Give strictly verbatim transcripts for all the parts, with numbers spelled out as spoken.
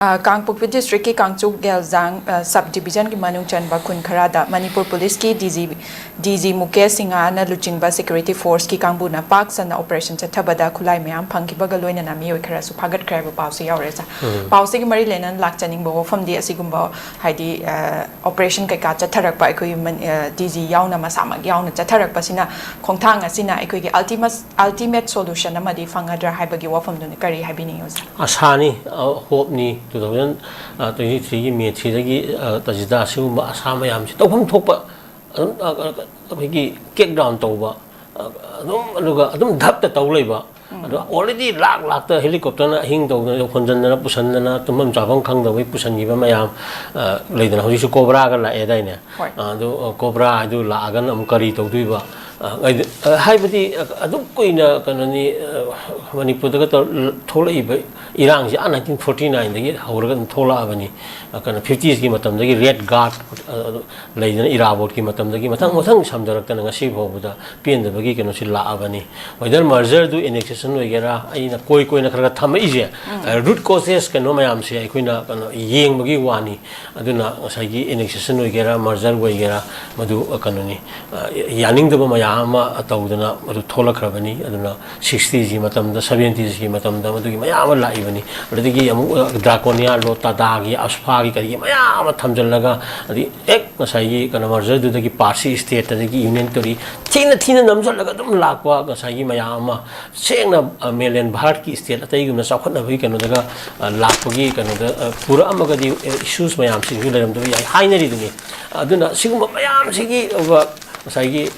ꯑ, ꯀꯥꯡꯄꯣꯛꯄꯤ ꯗꯤꯁꯇ꯭ꯔꯤꯛꯀꯤ ꯀꯥꯡꯆꯨꯞ ꯒꯦꯜꯖꯥꯡ, ꯑ, ꯁꯕ ꯗꯤꯕꯤꯖꯟꯒꯤ ꯃꯅꯨꯡ ꯆꯟꯕ ꯈꯨꯟ ꯈꯔꯗ ꯃꯅꯤꯄꯨꯔ ꯄꯨꯂꯤꯁꯀꯤ D G, D G Mukesh ꯁꯤꯡꯍꯅ ꯂꯨꯆꯤꯡꯕ ꯁꯦꯀ꯭ꯌꯨꯔꯤꯇꯤ ꯐꯣꯔꯁꯀꯤ ꯀꯥꯡꯕꯨꯅ ꯄꯥꯛ ꯁꯟꯅ ꯑꯣꯄꯔꯦꯁꯟ ꯆꯠꯊꯕꯗ ꯈꯨꯠꯂꯥꯏ ꯃꯌꯥꯝ ꯐꯪꯈꯤꯕꯒ ꯂꯣꯏꯅꯅ ꯃꯤꯑꯣꯏ ꯈꯔꯁꯨ ꯐꯥꯒꯠꯈ꯭ꯔꯦ ꯍꯥꯏꯕ ꯄꯥꯎꯁꯨ ꯌꯥꯎꯔꯦ, ꯁꯥꯔ꯫ ꯎꯝ꯫ ꯄꯥꯎꯁꯤꯒꯤ ꯃꯔꯤ ꯂꯩꯅꯅ ꯂꯥꯛꯆꯅꯤꯡꯕ ꯋꯥꯐꯝꯗꯤ ꯑꯁꯤꯒꯨꯝꯕ, ꯍꯥꯏꯗꯤ, ꯑ, ꯑꯣꯄꯔꯦꯁꯟ ꯀꯩꯀꯥ ꯆꯠꯊꯔꯛꯄ ꯑꯩꯈꯣꯏꯒꯤ ꯃꯟ-, ꯑ, ꯗꯤ ꯖꯤ ꯌꯥꯎꯅ, ꯃꯁꯥꯃꯛ ꯌꯥꯎꯅ ꯆꯠꯊꯔꯛꯄꯁꯤꯅ ꯈꯣꯡꯊꯥꯡ ꯑꯁꯤꯅ ꯑꯩꯈꯣꯏꯒꯤ ꯑꯜꯇꯤꯃꯁ-, ꯑꯜꯇꯤꯃꯦꯠ ꯁꯣꯂꯨꯁꯟ ꯑꯃꯗꯤ ꯐꯪꯒꯗ꯭ꯔꯥ ꯍꯥꯏꯕꯒꯤ ꯋꯥꯐꯝꯗꯨꯅ ꯀꯔꯤ ꯍꯥꯏꯕꯤꯅꯤꯡꯉꯤ, ꯑꯣꯖꯥ? ꯑꯁꯥꯅꯤ, ꯑ, ꯍꯣꯞꯅꯤ꯫ ꯇꯨ ꯊꯥꯎꯖꯟ ꯇ꯭ꯋꯦꯟꯇꯤ ꯊ꯭ꯔꯤꯒꯤ ꯃꯦ ꯊ꯭ꯔꯤꯗꯒꯤ, ꯑ, ꯇꯁꯤꯗ ꯑꯁꯤꯒꯨꯝꯕ ꯑꯁꯥ ꯃꯌꯥꯝꯁꯤ ꯇꯧꯐꯝ ꯊꯣꯛꯄ ꯑꯗꯨꯝ, ꯑ, ꯑ, ꯑꯩꯈꯣꯏꯒꯤ ꯀ꯭ꯔꯦꯛ ꯗꯥꯎꯟ ꯇꯧꯕ, ꯑ, ꯑꯗꯨꯝ, ꯑꯗꯨꯒ ꯑꯗꯨꯝ ꯙꯞꯇ ꯇꯧ ꯂꯩꯕ꯫ ꯎꯝ꯫ ꯑꯗꯣ already ꯂꯥꯛ ꯂꯥꯛꯇ ꯍꯦꯂꯤꯀꯣꯞꯇꯔꯅ ꯑꯍꯤꯡ ꯇꯧꯗꯅ ꯍꯣꯟꯖꯟꯗꯅ ꯄꯨꯁꯟꯗꯅ ꯇꯨꯝꯐꯝ ꯆꯥꯐꯝ ꯈꯪꯗꯕꯩ ꯄꯨꯁꯟꯈꯤꯕ ꯃꯌꯥꯝ, ꯑ, ꯂꯩꯗꯅ, ꯍꯧꯖꯤꯛꯁꯨ ꯀꯣꯕ꯭ꯔꯥꯒ ꯂꯥꯛꯑꯦꯗꯥꯏꯅꯦ? ꯍꯣꯏ꯫ ꯑ, ꯑꯗꯨ, ꯑ, ꯀꯣꯕ꯭ꯔꯥ ꯍꯥꯏꯗꯨ ꯂꯥꯛꯑꯒꯅ ꯑꯃꯨꯛ ꯀꯔꯤ ꯇꯧꯗꯣꯏꯕ? ꯑ, ꯍꯥꯏꯗꯤ, ꯑ, ꯍꯥꯏꯕꯗꯤ, ꯑ, ꯑꯗꯨꯛ ꯀꯨꯏꯅ ꯀꯩꯅꯣꯅꯤ, ꯑ, ꯃꯅꯤꯄꯨꯔꯗꯒ ꯇꯧ-, ꯊꯣꯛꯂꯛꯏꯕ ꯏꯔꯥꯡꯁꯤ ꯑꯥ ꯅꯥꯏꯟꯇꯤꯟ ꯐꯣꯔꯇꯤ ꯅꯥꯏꯟꯗꯒꯤ ꯍꯧꯔꯒ ꯑꯗꯨꯝ ꯊꯣꯛꯂꯛꯑꯕꯅꯤ꯫ ꯑ, ꯀꯩꯅꯣ, ꯐꯤꯐꯇꯤꯁꯀꯤ ꯃꯇꯝꯗꯒꯤ ꯔꯦꯠ ꯒꯥꯔꯗ, ꯑ, ꯑꯗꯨ ꯂꯩꯗꯅ, ꯏꯔꯥꯕꯣꯠꯀꯤ ꯃꯇꯝꯗꯒꯤ ꯃꯊꯪ ꯎꯝ꯫ ꯃꯊꯪ ꯁꯝꯊꯔꯛꯇꯅ ꯉꯁꯤ ꯐꯥꯎꯕꯗ ꯄꯦꯟꯗꯕꯒꯤ ꯀꯩꯅꯣꯁꯤ ꯂꯥꯛꯑꯕꯅꯤ꯫ Whether mergerꯗꯨ annexation ꯑꯣꯏꯒꯦꯔꯥ, ꯑꯩꯅ ꯀꯣꯏ ꯀꯣꯏꯅ ꯈꯔ ꯈꯔ ꯊꯝꯃꯛꯏꯁꯦ, ꯎꯝ꯫ ꯑ, root causes ꯀꯩꯅꯣ ꯃꯌꯥꯝꯁꯦ ꯑꯩꯈꯣꯏꯅ ꯀꯩꯅꯣ ꯌꯦꯡꯕꯒꯤ ꯋꯥꯅꯤ꯫ ꯑꯗꯨꯅ ꯉꯁꯥꯏꯒꯤ annexation ꯑꯣꯏꯒꯦꯔꯥ, merger ꯑꯣꯏꯒꯦꯔꯥ, ꯃꯗꯨ, ꯑ, ꯀꯩꯅꯣꯅꯤ, ꯑ, ꯌꯥꯅꯤꯡꯗꯕ ꯃꯌꯥꯝ ꯑꯃ ꯇꯧꯗꯅ ꯃꯗꯨ ꯊꯣꯛꯂꯛꯈ꯭ꯔꯕꯅꯤ꯫ ꯑꯗꯨꯅ ꯁꯤꯛꯁꯇꯤꯁꯀꯤ ꯃꯇꯝꯗ, ꯁꯕꯦꯟꯇꯤꯁꯀꯤ ꯃꯇꯝꯗ ꯃꯗꯨꯒꯤ ꯃꯌꯥꯝ ꯑꯃ ꯂꯥꯛꯏꯕꯅꯤ꯫ ꯑꯗꯨꯗꯒꯤ ꯑꯃꯨꯛ, ꯑ, ꯗ꯭ꯔꯥꯀꯣꯅꯤꯌꯥ ꯂꯣ, ꯇꯥꯗꯥꯒꯤ, ꯑꯁꯐꯥꯒꯤ, ꯀꯔꯤꯒꯤ ꯃꯌꯥꯝ ꯑꯃ ꯊꯝꯖꯤꯜꯂꯒ, ꯑꯗꯒꯤ ꯍꯦꯛ ꯉꯁꯥꯏꯒꯤ ꯀꯩꯅꯣ mergerꯗꯨꯗꯒꯤ ꯄꯥꯔꯁꯤ ꯁ꯭ꯇꯦꯠꯇꯒꯤ ꯌꯨꯅꯤꯌꯟ ꯇꯦꯔꯤ ꯊꯤꯅ ꯊꯤꯅ ꯅꯝꯁꯤꯜꯂꯒ ꯑꯗꯨꯝ ꯂꯥꯛꯄ ꯉꯁꯥꯏꯒꯤ ꯃꯌꯥꯝ ꯑꯃ ꯁꯦꯡꯅ, ꯑ, mainland ꯚꯥꯔꯠꯀꯤ ꯁ꯭ꯇꯦꯠ ꯑꯇꯩꯒꯨꯝꯅ ꯆꯥꯎꯈꯠꯅꯕꯒꯤ ꯀꯩꯅꯣꯗꯒ, ꯑ, ꯂꯥꯛꯄꯒꯤ ꯀꯩꯅꯣꯗ, ꯑ, ꯄꯨꯔꯛꯑꯝꯃꯒꯗꯤ, ꯑ, issues ꯃꯌꯥꯝꯁꯤꯡꯁꯨ ꯂꯩꯔꯝꯗꯕ ꯌꯥꯏ ꯍꯥꯏꯅꯔꯤꯗꯨꯅꯤ꯫ ꯑꯗꯨꯅ ꯁꯤꯒꯨꯝꯕ ꯃꯌꯥꯝꯁꯤꯒꯤ, ꯑ, ꯉꯁꯥꯏꯒꯤ,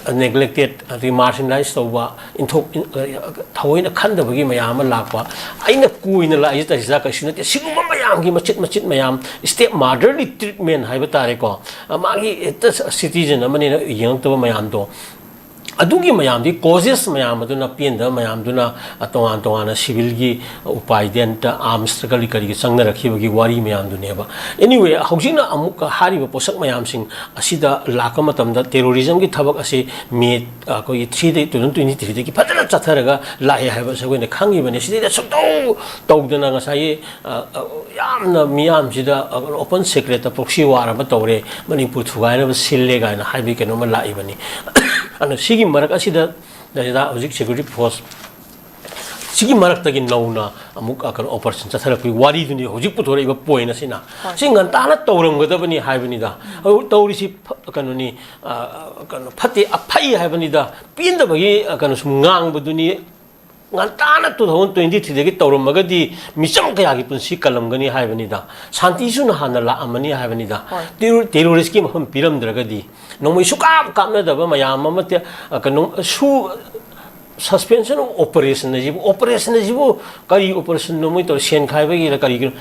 ꯑ, neglected, ꯑꯗꯒꯤ marginalize ꯇꯧꯕ, ꯏꯟꯊꯣꯛ-, ꯏꯟ-, ꯑ, ꯊꯑꯣꯏꯅ ꯈꯟꯗꯕꯒꯤ ꯃꯌꯥꯝ ꯑꯃ ꯂꯥꯛꯄ, ꯑꯩꯅ ꯀꯣꯏꯅ ꯂꯥꯛꯏꯁꯦ ꯇꯁꯤꯗ ꯀꯩꯁꯨ ꯅꯠꯇꯦ꯫ ꯁꯤꯒꯨꯝꯕ ꯃꯌꯥꯝꯒꯤ ꯃꯆꯤꯠ ꯃꯆꯤꯠ ꯃꯌꯥꯝ, stepmotherly treatment ꯍꯥꯏꯕ ꯇꯥꯔꯦꯀꯣ, ꯑ, ꯃꯥꯒꯤ ꯍꯦꯛꯇ citizen ꯑꯃꯅꯦꯅ ꯌꯦꯡꯉꯛꯇꯕ ꯃꯌꯥꯝꯗꯣ, ꯑꯗꯨꯒꯤ ꯃꯌꯥꯝꯗꯤ, ꯀꯣꯖꯦꯁ ꯃꯌꯥꯝ ꯑꯗꯨꯅ, ꯄꯦꯟꯗꯕ ꯃꯌꯥꯝꯗꯨꯅ, ꯑ, ꯇꯣꯉꯥꯟ ꯇꯣꯉꯥꯟꯅ ꯁꯤꯚꯤꯜꯒꯤ ꯎꯄꯥꯏꯗꯦꯟꯇ ꯑꯥꯔꯝꯁ ꯁ꯭ꯇ꯭ꯔꯒꯜꯒꯤ ꯀꯔꯤꯒꯤ ꯆꯪꯅꯔꯛꯈꯤꯕꯒꯤ ꯋꯥꯔꯤ ꯃꯌꯥꯝꯗꯨꯅꯦꯕ꯫ ꯑꯦꯅꯤꯋꯦ, ꯍꯧꯖꯤꯛꯅ ꯑꯃꯨꯛꯀ ꯍꯥꯏꯔꯤꯕ ꯄꯣꯠꯁꯛ ꯃꯌꯥꯝꯁꯤꯡ ꯑꯁꯤꯗ ꯂꯥꯛꯄ ꯃꯇꯝꯗ ꯇꯦꯔꯣꯔꯤꯖꯝꯒꯤ ꯊꯕꯛ ꯑꯁꯤ ꯃꯦ, ꯑꯩꯈꯣꯏꯒꯤ ꯊ꯭ꯔꯤꯗꯒꯤ, ꯇꯨ ꯊꯥꯎꯖꯟ ꯇ꯭ꯋꯦꯟꯇꯤ ꯊ꯭ꯔꯤꯗꯒꯤ ꯐꯖꯅ ꯆꯠꯊꯔꯒ ꯂꯥꯛꯑꯦ ꯍꯥꯏꯕꯁꯤ ꯑꯩꯈꯣꯏꯅ ꯈꯪꯉꯤꯕꯅꯤ꯫ ꯁꯤꯗꯩꯗ ꯁꯨꯛꯇꯧ ꯇꯧꯗꯅ ꯉꯁꯥꯏꯒꯤ, ꯑ, ꯑ, ꯌꯥꯝꯅ ꯃꯤꯌꯥꯝꯁꯤꯗ, ꯑ, ꯑꯣꯄꯟ ꯁꯦꯀ꯭ꯔꯦꯠꯇ ꯄ꯭ꯔꯣꯛꯁꯤ ꯋꯥꯔ ꯑꯃ ꯇꯧꯔꯦ, ꯃꯅꯤꯄꯨꯔ ꯊꯨꯒꯥꯏꯅꯕ ꯁꯤꯜꯂꯦ ꯀꯥꯏꯅ ꯍꯥꯏꯕꯒꯤ ꯀꯩꯅꯣꯝꯃ ꯂꯥꯛꯏꯕꯅꯤ꯫ ꯑꯗꯨꯅ ꯁꯤꯒꯤ ꯃꯔꯛ ꯑꯁꯤꯗ ꯗꯥ ꯍꯧꯖꯤꯛ ꯁꯦꯀ꯭ꯌꯨꯔꯤꯇꯤ ꯐꯣꯔꯁ ꯁꯤꯒꯤ ꯃꯔꯛꯇꯒꯤ ꯅꯧꯅ ꯑꯃꯨꯛ, ꯑ, ꯀꯩꯅꯣ, ꯑꯣꯄꯔꯦꯁꯟ ꯆꯠꯊꯔꯛꯄꯒꯤ ꯋꯥꯔꯤꯗꯨꯅꯤ ꯍꯧꯖꯤꯛ ꯄꯨꯊꯣꯔꯛꯏꯕ ꯄꯣꯏꯟ ꯑꯁꯤꯅ꯫ ꯍꯣꯏ꯫ ꯁꯤ ꯉꯟꯇꯥꯅ ꯇꯧꯔꯝꯒꯗꯕꯅꯤ ꯍꯥꯏꯕꯅꯤꯗ꯫ ꯑꯗꯨ ꯇꯧꯔꯤꯁꯤ ꯐ-, ꯀꯩꯅꯣꯅꯤ, ꯑ, ꯀꯩꯅꯣ, ꯐꯠꯇꯦ, ꯑꯐꯩ ꯍꯥꯏꯕꯅꯤꯗ꯫ ꯄꯦꯟꯗꯕꯒꯤ, ꯑ, ꯀꯩꯅꯣ, ꯁꯨꯝ ꯉꯥꯡꯕꯗꯨꯅꯤ꯫ ꯉꯟꯇꯥꯅ ꯇꯨ ꯊꯥꯎꯖꯟ ꯇ꯭ꯋꯦꯟꯇꯤ ꯊ꯭ꯔꯤꯗꯒꯤ ꯇꯧꯔꯝꯃꯒꯗꯤ ꯃꯤꯆꯝ ꯀꯌꯥꯒꯤ ꯄꯨꯟꯁꯤ ꯀꯜꯂꯝꯒꯅꯤ ꯍꯥꯏꯕꯅꯤꯗ꯫ ꯁꯥꯟꯇꯤꯁꯨ ꯍꯥꯟꯅ ꯂꯥꯛꯑꯝꯃꯅꯤ ꯍꯥꯏꯕꯅꯤꯗ꯫ ꯍꯣꯏ꯫ ꯇꯦꯔꯣ-, ꯇꯦꯔꯣꯔꯤꯁꯀꯤ ꯃꯐꯝ ꯄꯤꯔꯝꯗ꯭ꯔꯒꯗꯤ ꯅꯣꯡꯃꯩ ꯁꯨꯀꯥꯞ ꯀꯥꯞꯅꯗꯕ ꯃꯌꯥꯝ ꯑꯃ ꯇꯦ-, ꯑ, ꯀꯩꯅꯣ, ꯁꯨ-, suspension of operation ꯑꯁꯤꯕꯨ, ꯑꯣꯄꯔꯦꯁꯟ ꯑꯁꯤꯕꯨ ꯀꯔꯤ ꯑꯣꯄꯔꯦꯁꯟꯅꯣ ꯃꯣꯏ ꯇꯧꯔꯤ? ꯁꯦꯟ ꯈꯥꯏꯕꯒꯤꯔ ꯀꯔꯤꯒꯤꯅꯣ?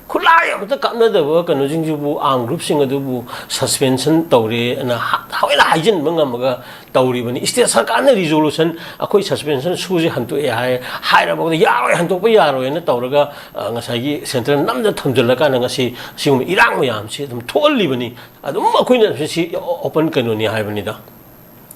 ꯈꯨꯠꯂꯥꯏ ꯑꯃꯇ ꯀꯥꯞꯅꯗꯕ ꯀꯩꯅꯣꯁꯤꯡꯁꯤꯕꯨ, ꯑꯥꯔꯝ ꯒ꯭ꯔꯨꯞꯁꯤꯡ ꯑꯗꯨꯕꯨ ꯁꯁꯄꯦꯟꯁꯟ ꯇꯧꯔꯦꯅ ꯍ-, ꯍꯣꯏꯅ ꯍꯥꯏꯖꯤꯟꯕ ꯉꯝꯃꯒ ꯇꯧꯔꯤꯕꯅꯤ꯫ ꯁ꯭ꯇꯦꯠ ꯁꯔꯀꯥꯔꯅ ꯔꯤꯖꯣꯂꯨꯁꯟ ꯑꯩꯈꯣꯏ ꯁꯁꯄꯦꯟꯁꯟ ꯁꯨꯁꯦ ꯍꯟꯗꯣꯛꯑꯦ ꯍꯥꯏ, ꯍꯥꯏꯔꯕꯗ ꯌꯥꯔꯣꯏ, ꯍꯟꯗꯣꯛꯄ ꯌꯥꯔꯣꯏꯅ ꯇꯧꯔꯒ, ꯑ, ꯉꯁꯥꯏꯒꯤ ꯁꯦꯟꯇꯔ ꯅꯝꯗ ꯊꯝꯖꯤꯜꯂꯀꯥꯟꯗ ꯉꯁꯤ ꯁꯤꯒꯨꯝꯕ ꯏꯔꯥꯡ ꯃꯌꯥꯝꯁꯤ ꯑꯗꯨꯝ ꯊꯣꯛꯍꯜꯂꯤꯕꯅꯤ꯫ ꯑꯗꯨꯝ ꯑꯩꯈꯣꯏꯅ ꯁꯤ, ꯁꯤ ꯑꯣꯄꯟ ꯀꯩꯅꯣꯅꯤ ꯍꯥꯏꯕꯅꯤꯗ꯫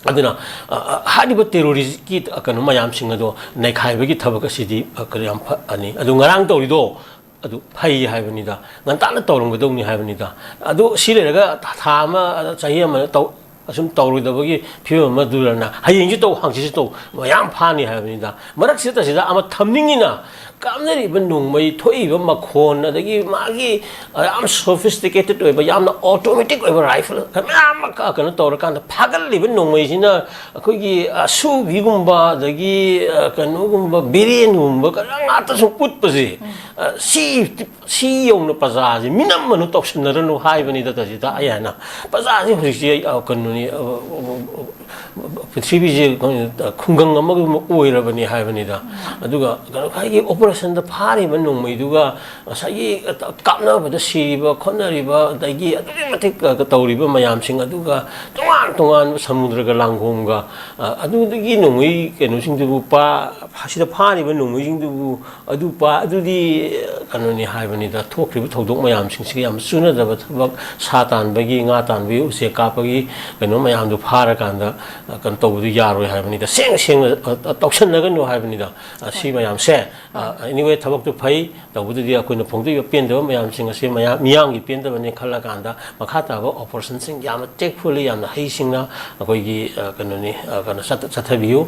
ꯑꯗꯨꯅ, ꯑ, ꯑ, ꯍꯥꯏꯔꯤꯕ ꯇꯦꯔꯣꯔꯤꯁꯀꯤ, ꯑ, ꯀꯩꯅꯣ ꯃꯌꯥꯝꯁꯤꯡ ꯑꯗꯣ ꯅꯩꯈꯥꯏꯕꯒꯤ ꯊꯕꯛ ꯑꯁꯤꯗꯤ, ꯑ, ꯀꯩꯅꯣ ꯌꯥꯝ ꯐ-, ꯑꯅꯤ꯫ ꯑꯗꯨ ꯉꯔꯥꯡ ꯇꯧꯔꯤꯗꯣ ꯑꯗꯨ ꯐꯩ ꯍꯥꯏꯕꯅꯤꯗ, ꯉꯟꯇꯥꯅ ꯇꯧꯔꯝꯒꯗꯧꯅꯤ ꯍꯥꯏꯕꯅꯤꯗ꯫ ꯑꯗꯨ ꯁꯤ ꯂꯩꯔꯒ ꯊꯥ ꯑꯃ, ꯆꯍꯤ ꯑꯃ ꯇꯧ-, ꯑꯁꯨꯝ ꯇꯧꯔꯣꯏꯗꯕꯒꯤ ꯐꯤꯕꯝ ꯑꯃꯗꯨꯗꯅ ꯍꯌꯦꯡꯁꯨ ꯇꯧ, ꯍꯪꯆꯤꯠꯁꯨ ꯇꯧ, ꯃꯌꯥꯝ ꯐꯥꯅꯤ ꯍꯥꯏꯕꯅꯤꯗ꯫ ꯃꯔꯛꯁꯤꯗ ꯁꯤꯗ ꯑꯃ ꯊꯝꯅꯤꯡꯉꯤꯅ, ꯀꯥꯞꯅꯔꯤꯕ ꯅꯣꯡꯃꯩ, ꯊꯣꯛꯏꯕ ꯃꯈꯣꯟ, ꯑꯗꯒꯤ ꯃꯥꯒꯤ, ꯑ, ꯌꯥꯝ ꯁꯣꯐꯤꯁꯇꯤꯀꯦꯇꯦꯠ ꯑꯣꯏꯕ, ꯌꯥꯝꯅ ꯑꯣꯇꯣꯃꯦꯇꯤꯛ ꯑꯣꯏꯕ ꯔꯥꯏꯐꯜ ꯃꯌꯥꯝ ꯑꯃ ꯀ-, ꯀꯩꯅꯣ ꯇꯧꯔꯀꯥꯟꯗ ꯐꯥꯒꯠꯂꯤꯕ ꯅꯣꯡꯃꯩꯁꯤꯅ ꯑꯩꯈꯣꯏꯒꯤ, ꯑ, ꯁꯨꯕꯤꯒꯨꯝꯕ, ꯑꯗꯒꯤ, ꯑ, ꯀꯩꯅꯣꯒꯨꯝꯕ, ꯕꯤꯔꯦꯟꯒꯨꯝꯕ ꯀꯩꯅꯣ ꯉꯥꯛꯇ ꯁꯨꯝ ꯎꯠꯄꯁꯦ, ꯑ, ꯁꯤ, ꯁꯤ ꯌꯧꯅ ꯄ꯭ꯔꯖꯥꯁꯦ ꯃꯤꯅꯝꯃꯅꯨ, ꯇꯧꯁꯤꯟꯅꯔꯅꯨ ꯍꯥꯏꯕꯅꯤꯗ꯫ ꯇꯁꯤꯗ ꯑꯩ ꯍꯥꯏꯅ ꯄ꯭ꯔꯖꯥꯁꯦ ꯍꯧꯖꯤꯛꯁꯦ, ꯑ, ꯀꯩꯅꯣꯅꯤ, ꯑ, ꯑ, ꯑ, ꯄ꯭ꯔꯤꯊꯤꯕꯤꯁꯦ, ꯑ, ꯈꯨꯡꯒꯪ ꯑꯃꯒꯨꯝꯕ ꯑꯣꯏꯔꯕꯅꯤ ꯍꯥꯏꯕꯅꯤꯗ꯫ ꯑꯗꯨꯒ ꯀꯩꯅꯣ, ꯉꯁꯥꯏꯒꯤ ꯁꯟꯗ ꯐꯥꯔꯤꯕ ꯅꯣꯡꯃꯩꯗꯨꯒ ꯉꯁꯥꯏꯒꯤ ꯀꯥꯞꯅꯕꯗ ꯁꯤꯔꯤꯕ ꯈꯣꯠꯅꯔꯤꯕ ꯑꯗꯒꯤ ꯑꯗꯨꯛꯀꯤ ꯃꯇꯤꯛ ꯇꯧꯔꯤꯕ ꯃꯌꯥꯝꯁꯤꯡ ꯑꯗꯨꯒ ꯇꯣꯉꯥꯟ ꯇꯣꯉꯥꯟꯕ ꯁꯃꯨꯗ꯭ꯔꯒ ꯂꯥꯡꯒꯣꯡꯒ ꯑꯗꯨꯗꯒꯤ ꯅꯣꯡꯃꯩ ꯀꯩꯅꯣꯁꯤꯡꯗꯨꯕꯨ ꯄꯥ ꯁꯤꯗ ꯐꯥꯔꯤꯕ ꯅꯣꯡꯃꯩꯁꯤꯡꯗꯨꯕꯨ ꯑꯗꯨ ꯄꯥ ꯑꯗꯨꯗꯤ ꯀꯩꯅꯣꯅꯤ ꯍꯥꯏꯕꯅꯤꯗ꯫ ꯊꯣꯛꯈ꯭ꯔꯤꯕ ꯊꯧꯗꯣꯛ ꯃꯌꯥꯝꯁꯤꯡꯁꯤꯒ ꯌꯥꯝ ꯆꯨꯅꯗꯕ ꯊꯕꯛ, ꯁꯥ ꯇꯥꯟꯕꯒꯤ, ꯉꯥ ꯇꯥꯟꯕꯒꯤ, ꯎꯆꯦꯛ ꯀꯥꯞꯄꯒꯤ ꯀꯩꯅꯣ ꯃꯌꯥꯝꯗꯨ ꯐꯥꯔꯀꯥꯟꯗ ꯀꯩꯅꯣ ꯇꯧꯕꯗꯨ ꯌꯥꯔꯣꯏ ꯍꯥꯏꯕꯅꯤꯗ꯫ ꯁꯦꯡꯅ ꯁꯦꯡꯅ ꯇꯧꯁꯟꯅꯒꯅꯨ ꯍꯥꯏꯕꯅꯤꯗ꯫ ꯁꯤ ꯃꯌꯥꯝꯁꯦ ꯑꯦꯅꯤꯋꯦ ꯊꯕꯛꯇꯨ ꯐꯩ꯫ ꯇꯧꯕꯗꯨꯗꯤ ꯑꯩꯈꯣꯏꯅ ꯐꯣꯡꯗꯣꯛꯏꯕ ꯄꯦꯟꯗꯕ ꯃꯌꯥꯝꯁꯤꯡ ꯑꯁꯤ ꯃꯌꯥꯝ ꯃꯤꯌꯥꯝꯒꯤ ꯄꯦꯟꯗꯕꯅꯤ ꯈꯜꯂꯀꯥꯟꯗ ꯃꯈꯥ ꯇꯥꯕ ꯑꯣꯄꯔꯦꯁꯟꯁꯤꯡ ꯌꯥꯝꯅ ꯇꯦꯛꯐꯨꯜꯂꯤ, ꯌꯥꯝꯅ ꯍꯩꯁꯤꯡꯅ ꯑꯩꯈꯣꯏꯒꯤ ꯀꯩꯅꯣꯅꯤ, ꯀꯩꯅꯣ ꯆꯠꯊꯕꯤꯌꯨ꯫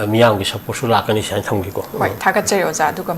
ꯃꯤꯌꯥꯝꯒꯤ ꯁꯄꯣꯔꯠꯁꯨ ꯂꯥꯛꯀꯅꯤ ꯁꯤ ꯍꯥꯏꯅ ꯊꯝꯒꯦꯀꯣ꯫ ꯍꯣꯏ, ꯊꯥꯒꯠꯆꯔꯤ ꯑꯣꯖꯥ꯫ ꯑꯗꯨꯒ